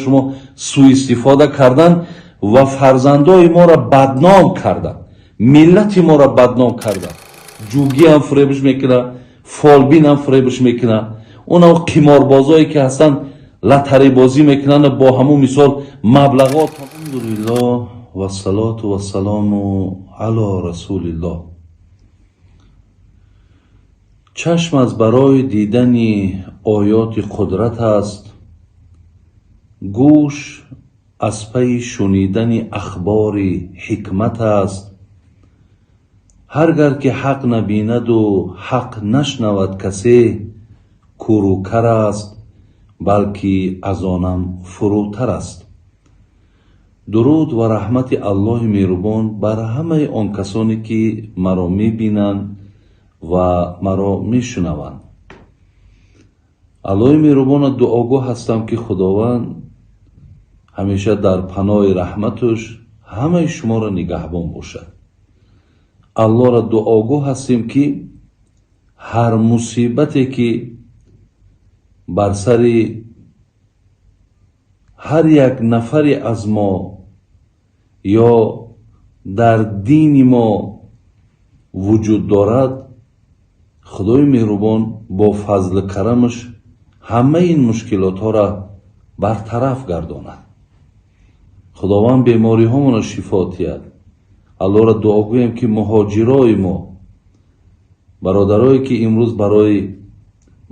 Шумо суистифода кардан ва фарзандои моро бадном кардан, миллати моро бадном кардан. Ҷугиам фиребш мекунад, фолбинам фиребш мекунад, онам қиморбозое ки ҳастанд, латарибозӣ мекунанд бо ҳамун мисол маблағот. Алҳамдулиллоҳ вассалоту вассалому ало расулиллоҳ. Чашм аз барои дидани оёти қудрат аст, гӯш аз пайи шунидани ахбори ҳикмат аст. Ҳар гар ки ҳақ набинаду ҳақ нашнавад, касе куру кар аст, балки аз онам фурӯтар аст. Дуруд ва раҳмати Аллоҳи меҳрубон бар ҳамаи он касоне, ки маро мебинанд ва маро мешунаванд. Аллоҳи меҳрубона дуогӯ ҳастам, ки Худованд ҳамеша дар паноҳи раҳматуш ҳамаи шуморо нигаҳбон бошад. Аллоҳро дуогӯ ҳастем, ки ҳар мусибате, ки бар сари ҳар як нафаре аз мо ё дар дини мо вуҷуд дорад, Худои меҳрубон бо фазлу карамаш ҳамаи ин мушкилотҳоро бартараф гардонад. Худованд бемориҳомонро шифо диҳад. Аллоҳро дуогӯем, ки муҳоҷирои мо, бародарое, ки имрӯз барои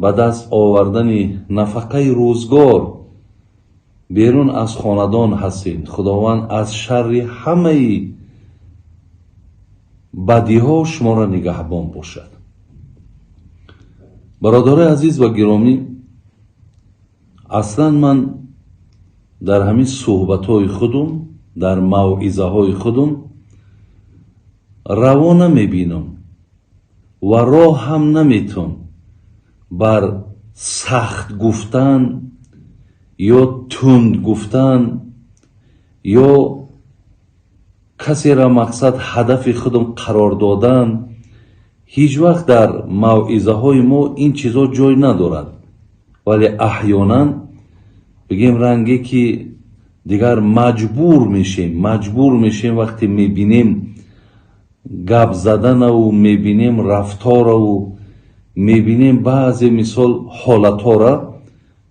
ба даст овардани нафақаи рӯзгор берун аз хонадон ҳастед, Худованд аз шарри ҳамаи бадиҳо шуморо нигаҳбон бошад. Бародарои азиз ва гиромӣ, аслан ман дар ҳамин суҳбатҳои худум, дар мавъизаҳои худум раво намебинам ва роҳ ҳам наметон бар сахт гуфтан ё тунд гуфтан ё касеро мақсад ҳадафи худам қарор додан. Ҳеҷ вақт дар мавъизаҳои мо ин чизҳо ҷой надорад, вале аҳёнан бигем, ранге ки дигар маҷбур мешем, вақте мебинем гап заданаву мебинем рафтораву мебинем баъзе мисол ҳолатҳоро,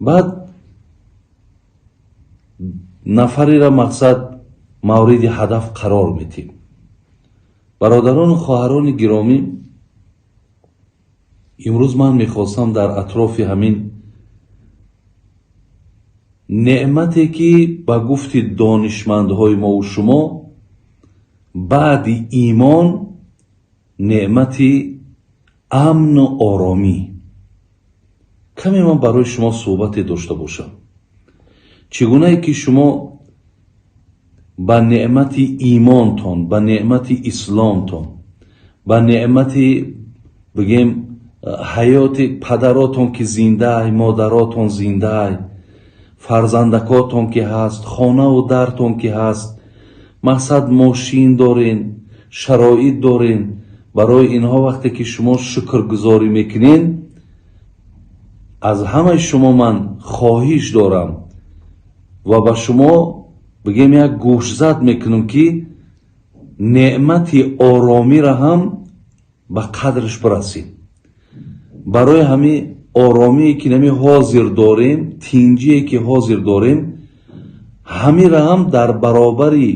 баъд нафареро мақсад мавриди ҳадаф қарор медиҳем. Бародарону хоҳарони гиромӣ, имрӯз ман мехостам дар атрофи ҳамин неъмате, ки ба гуфти донишмандҳои мову шумо баъди имон неъмати амну оромӣ, каме ман барои шумо суҳбате дошта бошам. Чӣ гунае ки шумо ба неъмати имонтон, ба неъмати исломтон, ба неъмати бигем ҳаёти падаротон, ки зиндаай, модаротон зиндаай, фарзандакотон ки ҳаст, хонаву дартон ки ҳаст, мақсад мошин дорен, шароит дорен, барои инҳо вақте ки шумо шукргузорӣ мекунен, аз ҳамаи шумо ман хоҳиш дорам ва ба шумо бигем як гӯшзад мекунам, ки неъмати оромиро ҳам ба қадраш бирасед. Барои ҳамин оромие, ки нами ҳозир дорем, тинҷие, ки ҳозир дорем, ҳамира ҳам дар баробари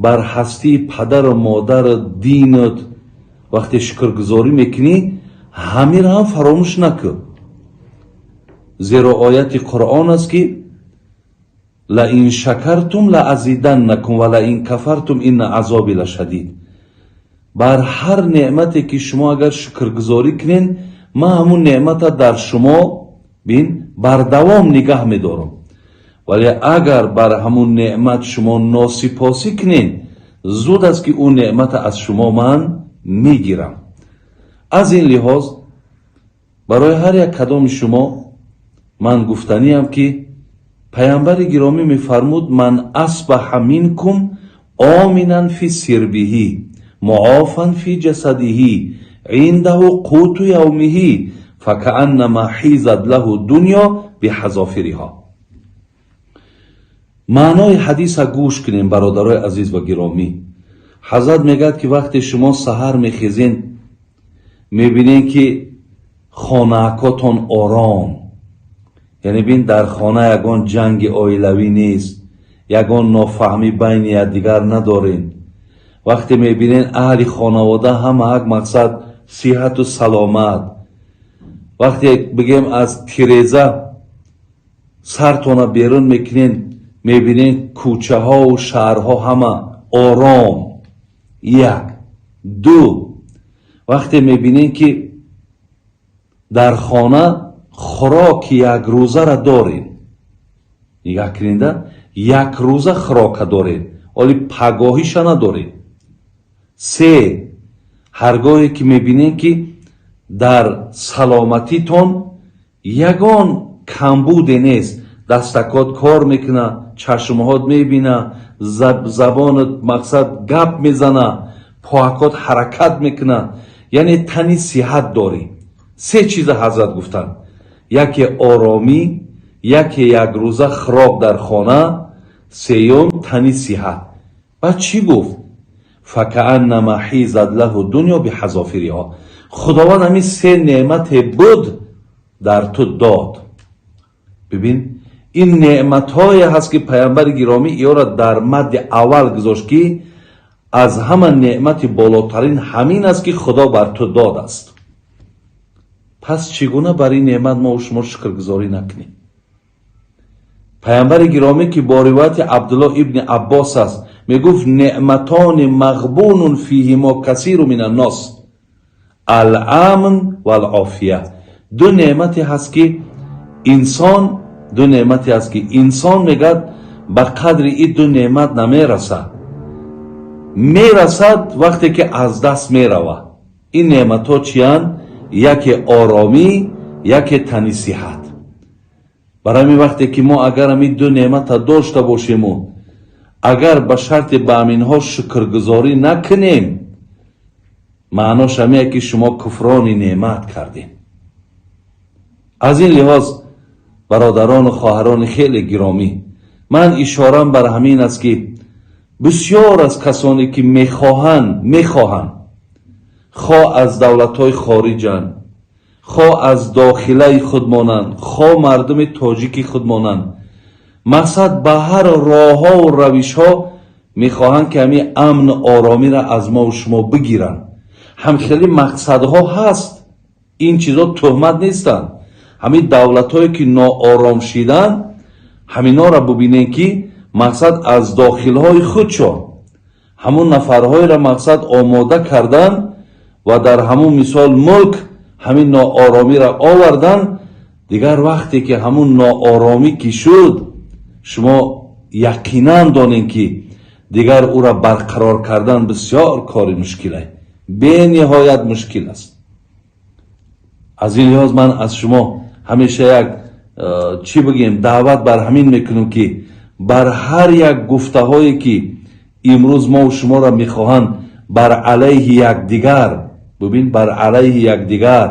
бар ҳастии падару модару динат вақте шукргузорӣ мекунӣ, ҳамира ҳам фаромӯш накун, зеро ояти Қуръон аст, ки لئن شكرتم لأزيدنكم ولئن كفرتم إن عذابي لشديد. Бар ҳар неъмате, ки шумо агар шукргузорӣ кунен, ман ҳамун неъмата дар шумо бин бардавом нигаҳ медорам, вале агар бар ҳамун неъмат шумо носипосӣ кунен, зуд аст, ки ӯ неъмата аз шумо ман мегирам. Аз ин лиҳоз барои ҳар як кадоми шумо ман гуфтаниям, ки паямбари гиромӣ мефармуд: من أصبح منكم آمنا في سربه معافى في جسده عنده قوت يومه فكأنما حيزت له الدنيا بحذافيرها. Маънои ҳадиса гӯш кунем, бародарои азиз ва гиромӣ. Ҳазрат мегӯяд, ки вақте шумо саҳар мехезен, мебинем, ки хонаакотон ором, яъне бин, дар хона ягон ҷанги оилавӣ нест, ягон нофаҳмӣ байни якдигар надорем. Вақте мебинен, аҳли хонавода ҳама ҳак, мақсад, сиҳату саломат. Вақте, бигем, аз тиреза сартона берун мекунен, мебинен, кӯчаҳову шаҳрҳо ҳама ором. Як, ду, вақте мебинем, ки дар хона хӯроки якрӯзара дорем. Нигаҳ кунеда, якрӯза хӯрока дорем, оли пагоҳиша надорем. Се, ҳаргоҳе ки мебинем, ки дар саломатитон ягон камбуде нест, дастакот кор мекуна, чашмҳот мебина, забонат, мақсад, гап мезана, поакот ҳаракат мекуна, яъне тани сиҳат дорӣ. Се чиза ҳазрат гуфтанд: яке оромӣ, яке якрӯза хӯрок дар хона, сеюм тани сиҳат. Баъд чӣ гуфт? فكأنما حيزت له الدنيا بحذافيرها. Худованд ҳамин се неъмате буд, дар ту дод. Бибин, ин неъматҳое ҳаст, ки паямбари гиромӣ иёра дар мадди аввал гузошт, ки аз ҳама неъмати болотарин ҳамин аст, ки Худо бар ту додааст. Пас чӣ гуна бар ин неъмат мо шумо шукргузорӣ накунем? Паямбари гиромӣ, ки бо ривояти Абдуллоҳ ибни Аббос аст, мегуфт: نعمتان مغبون فيهما كثير من الناس، الأمن والعافية. Ду неъмате ҳаст, ки инсон, ду неъмате ҳаст, ки инсон, мегӯяд, ба қадри ин ду неъмат намерасад, мерасад, вақте ки аз даст меравад. Ин неъматҳо чиянд? Яке оромӣ, яке тани сиҳат. Барои ҳамин, вақте ки мо агар ҳамин ду неъмата дошта бошему агар ба шарти ба ҳаминҳо шукргузорӣ накунем, маънош ҳамие, ки шумо куфрони неъмат кардем. Аз ин лиҳоз, бародарону хоҳарони хеле гиромӣ, ман ишорам бар ҳамин аст, ки бисёр аз касоне ки мехоҳанд, хоҳ аз давлатҳои хориҷанд, хоҳ аз дохилаи худ монанд, хоҳ мардуми тоҷики худ монанд, мақсад, ба ҳар роҳҳову равишҳо мехоҳанд, ки ҳамин амну оромиро аз мову шумо бигиранд. Ҳамхели мақсадҳо ҳаст, ин чизо тӯҳмат нестанд. Ҳамин давлатҳое ки ноором шиданд, ҳаминҳоро бубинем, ки, мақсад, аз дохилҳои худшон ҳамун нафарҳоеро, мақсад, омода кардан ва дар ҳамун, мисол, мулк ҳамин нооромиро овардан. Дигар вақте ки ҳамун ноороми ки шуд, шумо яқинан донем, ки дигар ӯра барқарор кардан бисёр кори мушкиле, бениҳоят мушкил аст. Аз ин лиҳоз ман аз шумо ҳамеша як чӣ бигем, даъват бар ҳамин мекунем, ки бар ҳар як гуфтаҳое, ки имрӯз мо шуморо мехоҳанд бар алайҳи якдигар, бубин, бар алайҳи якдигар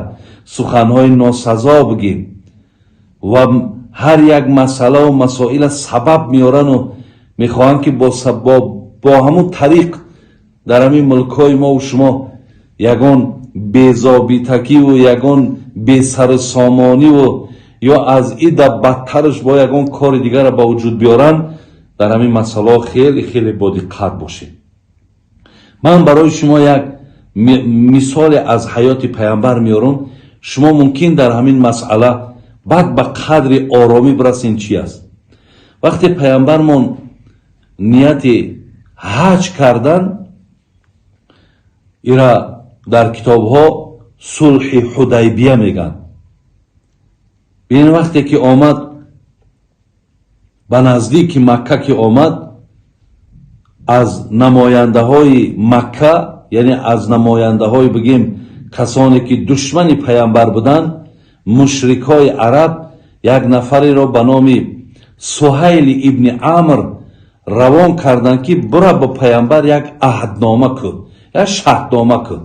суханҳои носазо бигем ва ҳар як масъалаву масоила сабаб меорану мехоҳанд, ки бо ҳамун тариқ дар ҳамин мулкҳои мову шумо ягон безобитакиву ягон бесарусомониву ё аз ида бадтараш бо ягон кори дигарро ба вуҷуд биёранд, дар ҳамин масъалаҳо хеле хеле бодиққат бошед. Ман барои шумо як мисоле аз ҳаёти паямбар меорам. Шумо мумкин дар ҳамин масъала баъд ба қадри оромӣ бирасен. Чи аст? Вақте паямбармон нияти ҳаҷ кардан, ира дар китобҳо сулҳи Ҳудайбия мегӯянд. Бинед, вақте ки омад, ба наздики Макка ки омад, аз намояндаҳои Макка, яъне аз намояндаҳои, бигем, касоне ки душмани паямбар буданд, мушрикҳои араб, як нафареро ба номи Суҳайли ибни Амр равон карданд, ки бура, бо паямбар як аҳднома кун, як шартнома кун.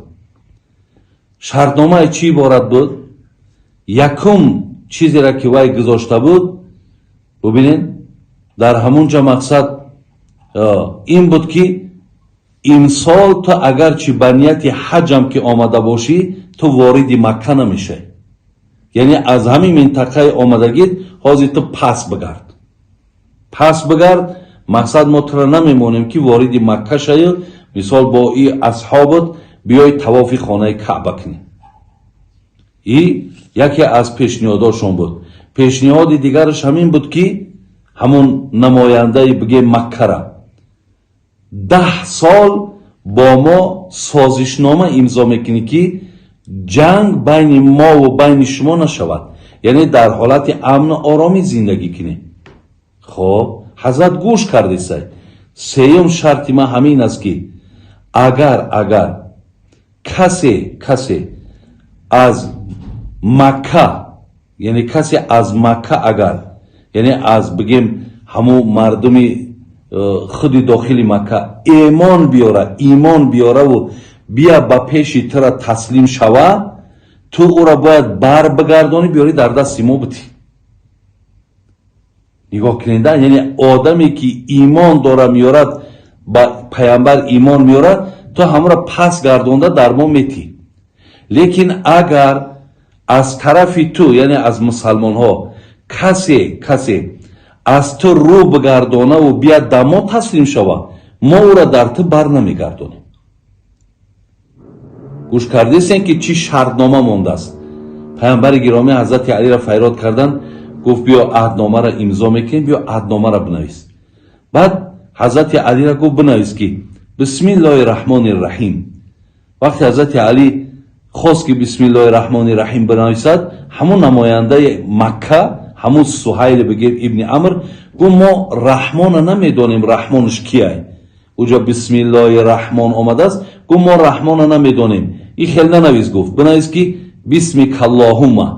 Шартномаи чӣ иборат буд? Якум чизеро, ки вай гузошта буд, бубинед. Дар ҳамун ҷа мақсад ин буд, ки имсол ту агарчи ба нияти ҳаҷам ки омада бошӣ, ту вориди Макка намешавӣ, яъне аз ҳамин минтақаи омадагит ҳозир ту пас бигард, пас бигард. Мақсад, мо тура намемонем, ки вориди Макка шавӣ, мисол, бо и асҳобот биёй тавофи хонаи Каъба кунӣ. И яке аз пешниҳодошон буд. Пешниҳоди дигараш ҳамин буд, ки ҳамун намояндаи, бигем, Маккара 10 сол бо мо созишнома имзо мекунӣ, ки ҷанг байни мову байни шумо нашавад, яъне дар ҳолати амну оромӣ зиндагӣ кунем. Хоб, ҳазрат гӯш кардесай. Сеюм шарти ман ҳамин аст, ки агар касе аз Макка, яъне касе аз Макка, агар, яъне аз, бигем, ҳамун мардуми худи дохили Макка имон биёра, имон биёраву бия ба пеши тура таслим шава, ту ӯра бояд бар бигардонӣ, биёрӣ, дар дасти мо бутӣ. Нигоҳ кунеда, яъне одаме ки имон дора, меёрад, ба паямбар имон меёрад, ту ҳамаро пас гардонда дар мо метӣ. Лекин агар аз тарафи ту, яъне аз мусалмонҳо, касе аз ту рӯ бигардонаву бияд дар мо таслим шава, мо ӯра дар ту бар намегардонем. Гӯш кардесен, ки чӣ шартнома мондааст? Паямбари гиромӣ ҳазрати Алиро файрод карданд, гуфт: «Биё, аҳдномаро имзо мекунем, биё, аҳдномаро бинавис». Баъд ҳазрати Алиро гуфт: «Бинавис, ки бисмиллоҳи раҳмони раҳим». Вақте ҳазрати Алӣ хост, ки бисмиллоҳи раҳмони раҳим бинависад, ҳамун намояндаи Макка, ҳамун Суҳайл, бигем, ибни Амр, гуфт: «Мо Раҳмона намедонем, Раҳмонаш кияй? Уҷо бисмиллоҳи раҳмон омадааст». Гуфт: «Мо Раҳмона намедонем, и хел нанавис». Гуфт: «Бинавис, ки бисмикаллоҳумма».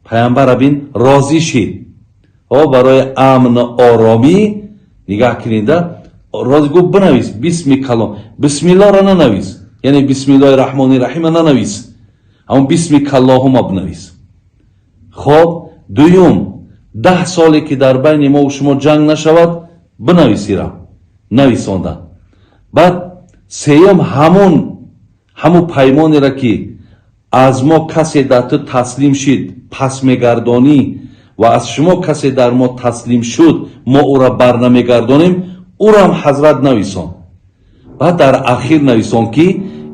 Паямбара бин, розӣ шид. О, барои амну оромӣ нигаҳ кунеда, розӣ. Гуфт: «Бинавис бисмикалло, бисмиллоҳро нанавис, яъне бисмиллоҳи раҳмони раҳима нанавис, ҳамон бисмикаллоҳума бинавис». Хоб, дуюм, 10 соле ки дар байни мо шумо ҷанг нашавад, бинависира. Нависонда. Баъд сеюм, ҳамун паймонеро, ки аз мо касе дар ту таслим шид, пас мегардонӣ, ва аз шумо касе дар мо таслим шуд, мо ӯра бар намегардонем, ӯрам ҳазрат нависон. Баъд дар ахир нависон, ки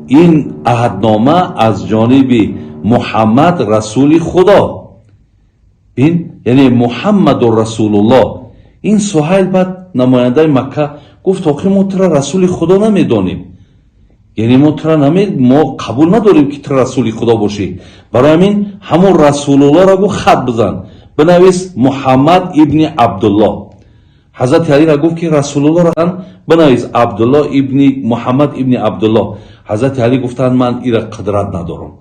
ин аҳднома аз ҷониби Муҳаммад расули Худо, ин яъне Муҳаммаду расулуллоҳ. Ин Суҳайл, баъд намояндаи Макка, гуфт: «Охи, мо тура расули Худо намедонем, яъне мо тура мо қабул надорем, ки ту расули Худо бошӣ. Барои ҳамин ҳамун расулуллоҳро, гуфт, хат бизан, бинавис Муҳаммад ибни Абдуллоҳ». Ҳазрати Алиро гуфт, ки расулуллоҳро бинавис Абдуллоҳ ибни Муҳаммад ибни Абдуллоҳ. Ҳазрати Алӣ гуфтанд: «Ман ира қудрат надорам,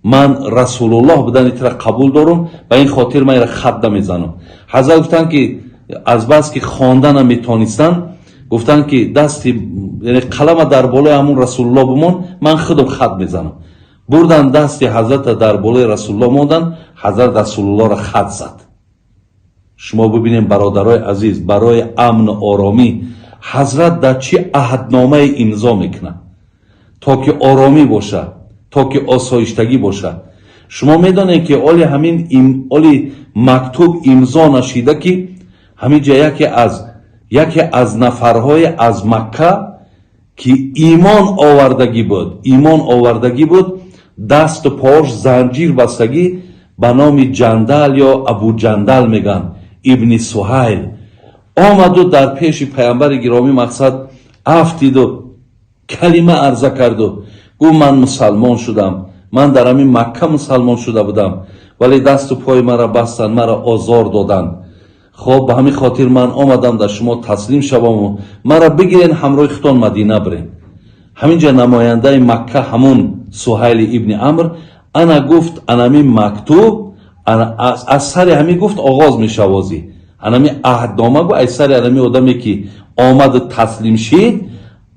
ман расулуллоҳ будани тура қабул дорам, ба ин хотир ман ира хат намезанам». Ҳазрат гуфтанд, ки азбаски хонда наметонистанд, гуфтанд, ки дасти, яъне қалама дар болои ҳамун расулуллоҳ бимон, ман худам хат мезанам. Бурдан, дасти ҳазрата дар болои расулуллоҳ монданд, ҳазрат расулуллоҳро хат зад. Шумо бибинем, бародарои азиз, барои амну оромӣ ҳазрат дар чӣ аҳдномае имзо мекунад, то ки оромӣ бошад, то ки осоиштагӣ бошад. Шумо медонед, ки оли ҳамин оли мактуб имзо нашида, ки ҳамин ҷа яке аз нафарҳои аз Макка, ки имон овардагӣ буд, имон овардагӣ буд, дасту пош занҷир бастагӣ, ба номи Ҷандал ё Абуҷандал мегӯянд, ибни Суҳайл, омаду дар пеши паямбари гиромӣ, мақсад, афтиду калима арза карду гуфт: «Ман мусалмон шудам, ман дар ҳамин Макка мусалмон шуда будам, вале дасту пои маро бастанд, маро озор доданд. Хоб, ба ҳамин хотир ман омадам дар шумо таслим шаваму маро бигирен, ҳамроҳи худтон Мадина бирен». Ҳамин ҷа намояндаи Макка, ҳамун Суҳайли ибни Амр, ана гуфт: «Анами мактуб аз сари ҳамин, гуфт, оғоз мешавозӣ, анами аҳднома, гу, аз сари анами одаме ки омаду таслим шид,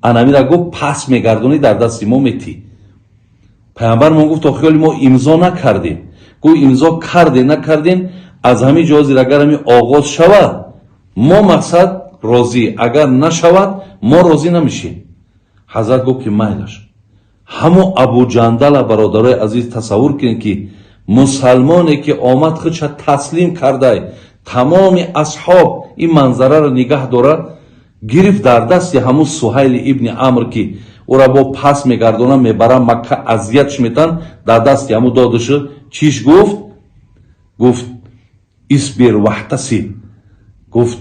анамира, гуфт, пас мегардонӣ, дар дасти мо метӣ». Паямбармон гуфт: «Охиёли мо имзо накардем». Гуфт: «Имзо карде, накардем, аз ҳамин ҷо ҳозир агар ҳамин оғоз шавад». Мо мақсад розӣ, агар нашавад, мо розӣ намешем. Ҳазрат гуфт, ки майлаш. Ҳамо Абуҷандала, бародарои азиз, тасаввур кунед, ки мусалмоне ки омад, худша таслим кардай, тамоми асҳоб ин манзараро нигаҳ дорад, гирифт дар дасти ҳамун Суҳайли ибни Амр, ки ӯра бо пас мегардонанд, мебаранд Макка, азиятш метан, дар дасти ҳамун дода шуд. Чиш гуфт? Гуфт: «Исбир ваҳтасиб». Гуфт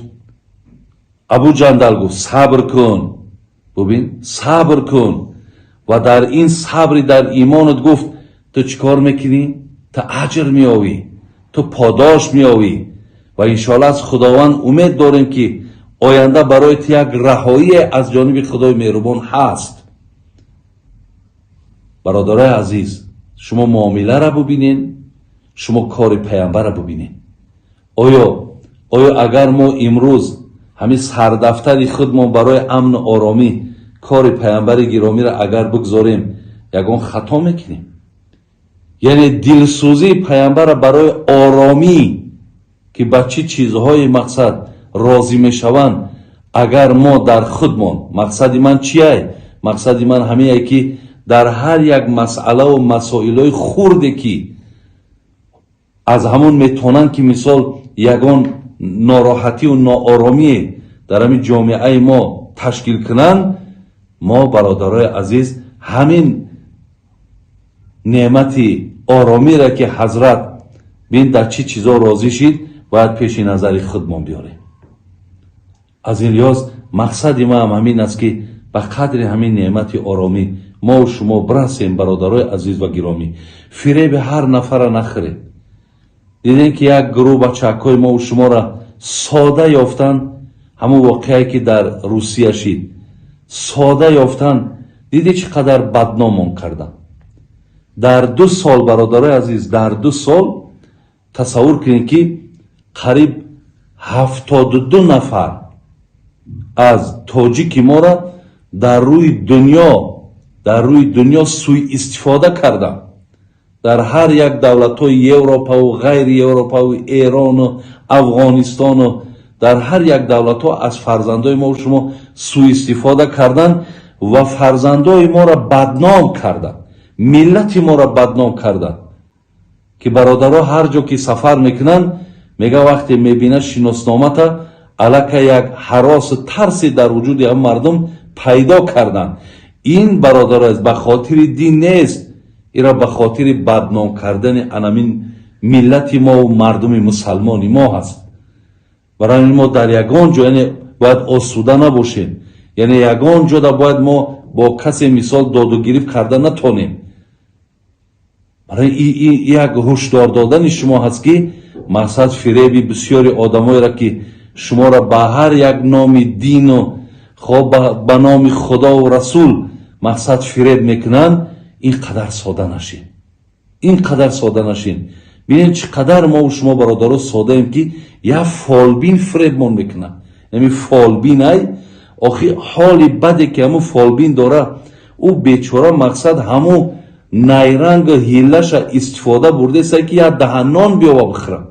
Абуҷандал, гуфт: «Сабр кун, бубин, сабр кун ва дар ин сабри дар имонат», гуфт, «ту чӣ кор мекунӣ? Ту аҷр меёвӣ, ту подош меёвӣ ва иншоалло аз Худованд умед дорем, ки оянда барои ту як раҳоие аз ҷониби Худои меҳрубон ҳаст». Бародарои азиз, шумо муомиларо бубинед, шумо кори паямбарро бубинед. Оё агар мо имрӯз ҳамин сардафтари худмон барои амну оромӣ кори паямбари гиромиро агар бигзорем, ягон хато мекунем? Яъне дилсӯзии паямбара барои оромӣ, ки ба чӣ чизҳои мақсад розӣ мешаванд, агар мо дар худмон. Мақсади ман чиай? Мақсади ман ҳамие, ки дар ҳар як масъалаву масоилҳои хурде, ки аз ҳамон метавонанд, ки мисол ягон нороҳатию нооромие дар ҳамин ҷомеаи мо ташкил кунанд, мо, бародарои азиз, ҳамин неъмати оромиро, ки ҳазрат бин дар чӣ чизо розӣ шид, бояд пеши назари худмон биёрем. Аз ин лиҳоз мақсади маам ҳамин аст, ки ба қадри ҳамин неъмати оромӣ мову шумо бирасем. Бародарои азиз ва гиромӣ, фиреби ҳар нафара нахӯред. Дидем, ки як гурӯҳ бачакҳои мову шуморо сода ёфтан, ҳамон воқеае, ки дар Русия шид, сода ёфтан, дидӣ, чӣ қадар бадномон карданд дар 2 сол. Бародарои азиз, дар 2 сол тасаввур кунед, ки қариб 72 нафар аз тоҷики моро дар рӯи дунё сӯистифода карданд, дар ҳар як давлатҳои Европаву ғайри Европаву Эрону Афғонистону дар ҳар як давлатҳо аз фарзандои мо шумо сӯистифода карданд ва фарзандои моро бадном карданд, миллати моро бадном карданд, ки бародаро ҳар ҷо ки сафар мекунанд, мега, вақте мебинад шиносномата, аллакай як ҳаросу тарсе дар вуҷуди ҳам мардум пайдо карданд. Ин, бародаро, ба хотири дин нест, ира ба хотири бадном кардани анамин миллати мову мардуми мусалмони мо ҳаст. Барои ҳамин мо дар ягон ҷо, яъне, бояд осуда набошем, яъне ягон ҷода бояд мо бо касе мисол додугирифт карда натонем. Барои як ҳушдор додани шумо ҳаст, ки мақсад фиреби бисёри одамоеро, ки шуморо ба ҳар як номи дину хоб ба номи Худову Расул мақсад фиреб мекунанд, ин қадар сода нашин, ин қадар сода нашин. Бинед, чӣ қадар мову шумо, бародаро, содаем, ки як фолбин фиребмон мекунад. Яъне фолбин ай охи ҳоли баде, ки ҳамун фолбин дора, ӯ бечора мақсад ҳамун найрангу ҳиллаша истифода бурдеса, ки як даҳаннон биёва бихӯрад.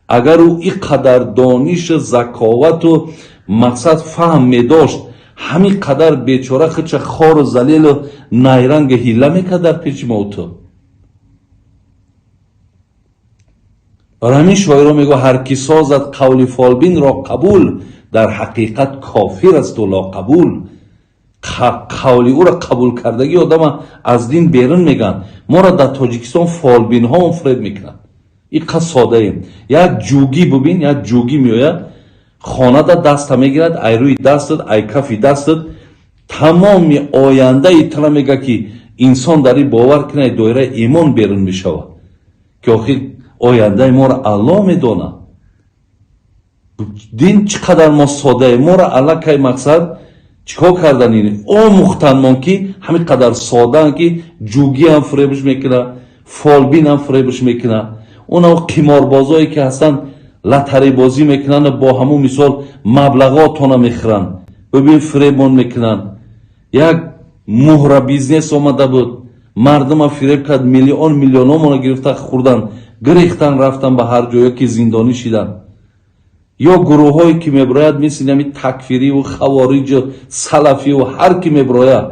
Агар ӯ ин қадар донишу заковату мақсад фаҳм медошт, ҳамин қадар бечора худша хору залилу найрангу ҳилла мекард дар пеши мо ту? Барои ҳамин шоиро мегӯ: «Ҳар ки созад қавли фолбинро қабул, дар ҳақиқат кофир асту лоқабул». Қавли ӯро қабул кардагӣ одама аз дин берун мегӯянд. Моро дар Тоҷикистон фолбинҳоам фиреб мекунанд. Ин қад содаем. Як ҷугӣ бубин, як ҷугӣ меояд хонада, даста мегирад, ай рӯи дастат, ай кафи дастат тамоми ояндаи тура мега, ки инсон дар ин бовар кунад, доираи имон берун мешавад, ки охир ояндаи моро Аллоҳ медонад. Дин чӣ қадар мо содаем. Моро аллакай мақсад чӣ кор кардан, ин омӯхтанмон, ки ҳамин қадар содаанд, ки ҷугиам фиребш мекунад, фолбинам фиребш мекунад, онав қиморбозое, ки ҳастанд, латарибозӣ мекунанд, бо ҳамун мисол маблағотона мехӯранд. Бибин, фиребмон мекунанд. Як муҳра бизнес омада буд, мардума фиреб кард, миллион миллиономона гирифта хӯрдан, гирехтан, рафтан ба ҳар ҷое, ки зиндонӣ шиданд. Ё гурӯҳҳое ки мебирояд, мисли ҳами такфириву хавориҷу салафиву ҳар ки мебирояд,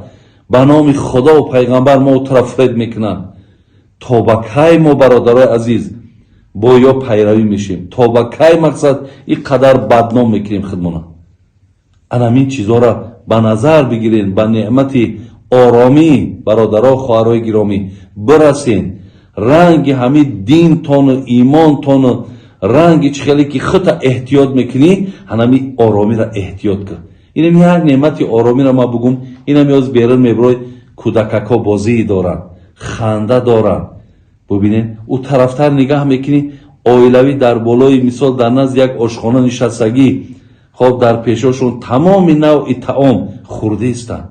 ба номи Худову пайғамбар мо тура фред мекунанд. То ба кай мо, бародарои азиз, бо ё пайравӣ мешем? То ба кай, мақсад, ин қадар бадном мекунем худмона? Анамин чизҳоро ба назар бигирен, ба неъмати оромӣ, бародаро, хоҳарои гиромӣ, бирасен. Ранги ҳамин динтону имонтону ранги чӣ хеле ки худта эҳтиёт мекунӣ, ҳанами оромиро эҳтиёт кун. Инам як неъмати оромиро ман бугум. Инам ёз берун мебирой, кӯдакакҳо бозӣ доранд, ханда доранд. Бубинед, ӯ тарафтар нигаҳ мекунӣ, оилавӣ дар болои, мисол, дар назди як ошхона нишастагӣ. Хоб, дар пешошон тамоми навъи таом хӯрдаистанд.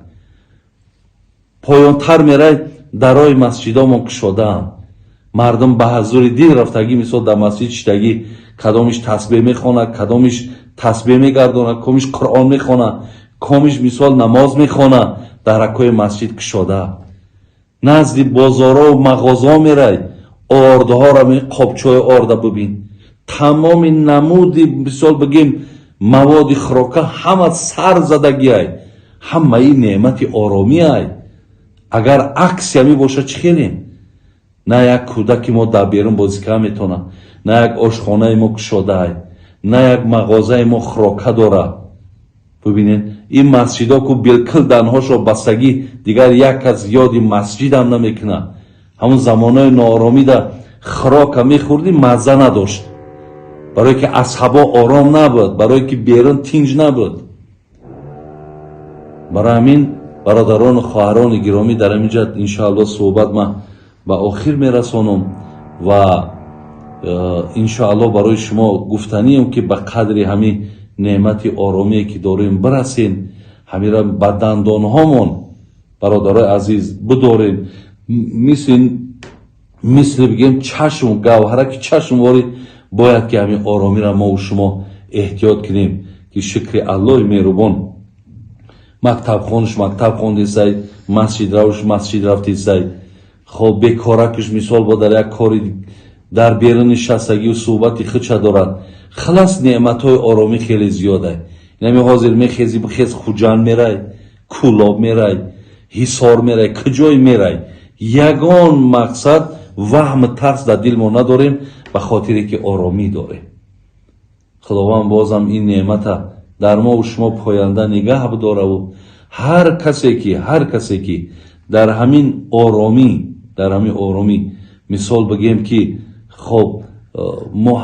Поёнтар мерай, дарои масҷидомон кушодаанд, мардум ба ҳазури дил рафтагӣ, мисол, дар масҷид шиштагӣ, кадомиш тасбеҳ мехонад, кадомиш тасбеҳ мегардонад, кадомиш Қуръон мехонад, кадомиш, мисол, намоз мехонад. Даракҳои масҷид кушода. Назди бозору мағозаҳо мерай, ордҳоро, қобчои орда бубин, тамоми намуди, мисол бигем, маводи хӯрока ҳама сар задагиай. Ҳамаи неъмати оромиай. Агар акси ҳамин бошад, чӣ хелем? На як кӯдаки мо дар берун бозӣ карда метавонад, на як ошхонаи мо кушодаай, на як мағозаи мо хӯрока дорад. Бубинед, ин масҷидҳо ку билкул данҳошо бастагӣ, дигар як кас ёди масҷидам намекунад. Ҳамун замонои нооромида хӯрока мехӯрдӣ, мазза надошт, барое ки асҳабо ором набуд, барое ки берун тинҷ набуд. Барои ҳамин, бародарону хоҳарони гиромӣ, дар ҳамин ҷа, иншоалло, суҳбат ман ба охир мерасонам ва иншоалло барои шумо гуфтанием, ки ба қадри ҳамин неъмати оромие ки дорем бирасем, ҳамира ба дандонҳомон, бародарои азиз, бидорем, мисли бигем чашм, гавҳараки чашмворӣ бояд ки ҳамин оромиро мову шумо эҳтиёт кунем, ки шукри Аллоҳи меҳрубон, мактабхонш мактаб хондисай, масҷидравш масҷид рафтисай. Хоб, бекоракиш, мисол, бо дар як кори дар берун нишастагию суҳбати худша дорад. Халас, неъматҳои оромӣ хеле зиёда. Инами ҳозир мехези, бихез, Хуҷанд мерай, Кӯлоб мерай, Ҳисор мерай, куҷой мерай, ягон, мақсад, ваҳму тарс дар дил мо надорем, ба хотире ки оромӣ дорем. Худованд бозам ин неъмата дар мову шумо поянда нигаҳ бидораву ҳар касе ки дар ҳамин оромӣ, мисол бигем, ки хоб, мо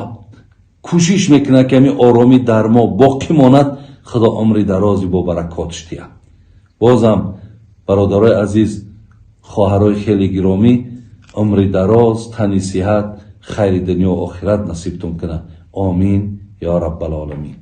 кӯшиш мекунад, ки ҳамин оромӣ дар мо боқӣ монад, Худо умри дарози бо баракотш диҳад. Бозам, бародарои азиз, хоҳарои хеле гиромӣ, умри дароз, тани сиҳат, хайри дунё охират насибтон кунад. Омин ё Раббалоламин.